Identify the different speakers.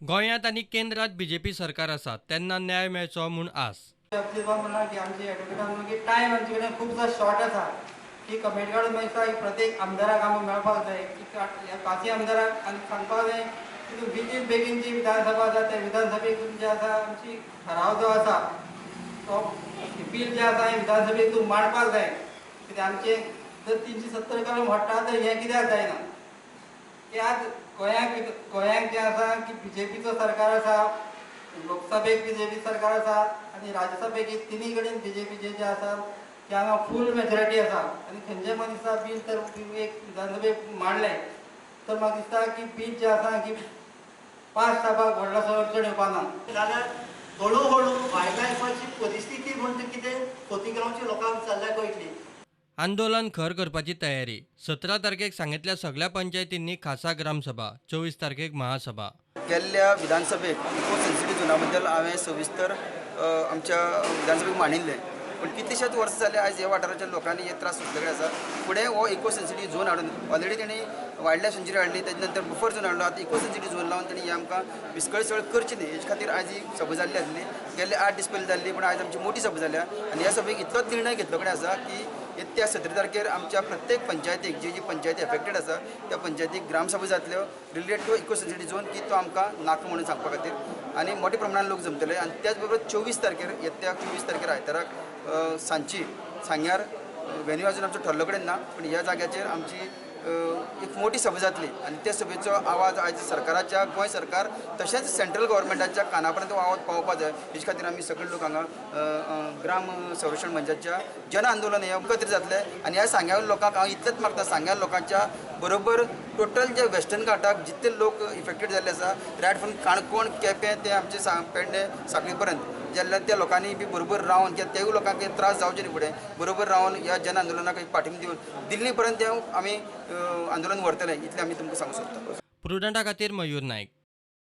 Speaker 1: गोंयांत आनी केंद्रांत बीजेपी सरकार आसा तेन्ना न्याय मेळचो म्हूण आस.
Speaker 2: म्हणलां की आमचे एडवोकेटान मागीर टायम आमचे कडेन खुबसो शॉर्ट आसा की कमेंट काडून मागीर दिसता की प्रत्येक आमदाराक आमकां मेळपाक जाय की ह्या पांचय आमदाराक आनी सांगपाक जाय की तूं बेगीन बेगीन जी विधानसभा आसा त्या विधानसभेक जे आसा आमची ठराव जो आसा तो बील जें आसा हें विधानसभेक तूं मांडपाक जाय. कित्याक आमचें जर 370 कलम हट्टा तर हें कित्याक जायना की आज गोंयाक जें आसा की बीजेपीचो सरकार आसा, लोकसभेक बीजेपी सरकार आसा आनी राज्यसभेक तिनूय कडेन बीजेपीचे जे आसा ते हांगा फूल मेजॉरिटी आसा. आनी खंयचे म्हाका दिसता बील तर एक विधानसभेक मांडलें तर म्हाका दिसता की बील जें आसा की पास जावपाक व्हडलोसो अडचण येवपा ना.
Speaker 3: जाल्यार हळू हळू वायल्ड लायफाची परिस्थिती म्हणटा कितें खोतीगांवच्या लोकांक जाल्ल्या कळटली.
Speaker 1: आंदोलन खर करपाची तयारी. 17 तारखेक सांगेंतल्या सगळ्या पंचायतींनी खासा ग्रामसभा, 24 तारखेक महासभा.
Speaker 4: गेल्ल्या विधानसभेक इको सेन्सिटीव झोना बद्दल हांवें सविस्तर आमच्या विधानसभेक मांडिल्लें, पूण कितलेशेच वर्सां जाले आयज ह्या वाठाराच्या लोकांनी हे त्रास सोंसले आसा. फुडें हो इको सेन्सिटीव झोन हाडून ऑलरेडी तेणी वायल्ड लायफ सेंच्युरी हाडली, तेजे नंतर बफर झोन हाडलो, आतां इको सेन्सिटीव झोन लावन तेणी हे आमकां विस्कळीत सगळें करचें न्ही हेजे खातीर आयज ही सभा जाल्ली आसली. गेल्ले 8 दीस पयलीं जाल्ली, पूण आयज आमची मोटी सभा जाल्या आनी ह्या सभेक इतलोच निर्णय घेतलो कडेन आसा की त्या 17 तारखेर आमच्या प्रत्येक पंचायतीक जी जी पंचायती एफेक्टेड आसा त्या पंचायतीक ग्रामसभा जातल्यो related to eco sensitive zone की तो आमकां नाका म्हणून सांगपा खातीर आनी मोठ्या प्रमाणान लोक जमतले. आनी त्याच बरोबर 24 तारखेर येत्या 24 तारखेर आयताराक सांजची सांग्यार व्हेन्यू अजून आमचो ठरलो कडेन ना, पूण ह्या जाग्याचेर आमची एक मोठी सभा जातली आनी त्या सभेचो आवाज आयज सरकाराच्या, गोंय सरकार तशेंच सेंट्रल गव्हर्मेंटाच्या काना पर्यंत आवाज पावोवपा जाय. हेजे खातीर आमी सगळे लोक हांगा ग्राम संरक्षण मंचाच्या जन आंदोलन हे एकत्र जातले. आनी ह्या सांग्या लोकांक हांव इतलेंच मागता, सांग्या लोकांच्या बरोबर टोटल जे वेस्टर्न घाटाक जितले लोक इफेक्टेड जाल्ले आसा रायट फ्रॉम काणकोण, केपें ते आमचे पेडणे, साखळी पर्यंत जाल्यार त्या लोकांनी बी बरोबर रावन कित्याक तेवूय लोकांक त्रास जावचे न्ही फुडें बरोबर रावन ह्या जन आंदोलनाक पाठिंबो दिवन दिल्ली पर्यंत आमी आंदोलन व्हरतले इतलें आमी तुमकां सांगूंक सोदता.
Speaker 1: प्रुडंटा खातीर मयूर नायक.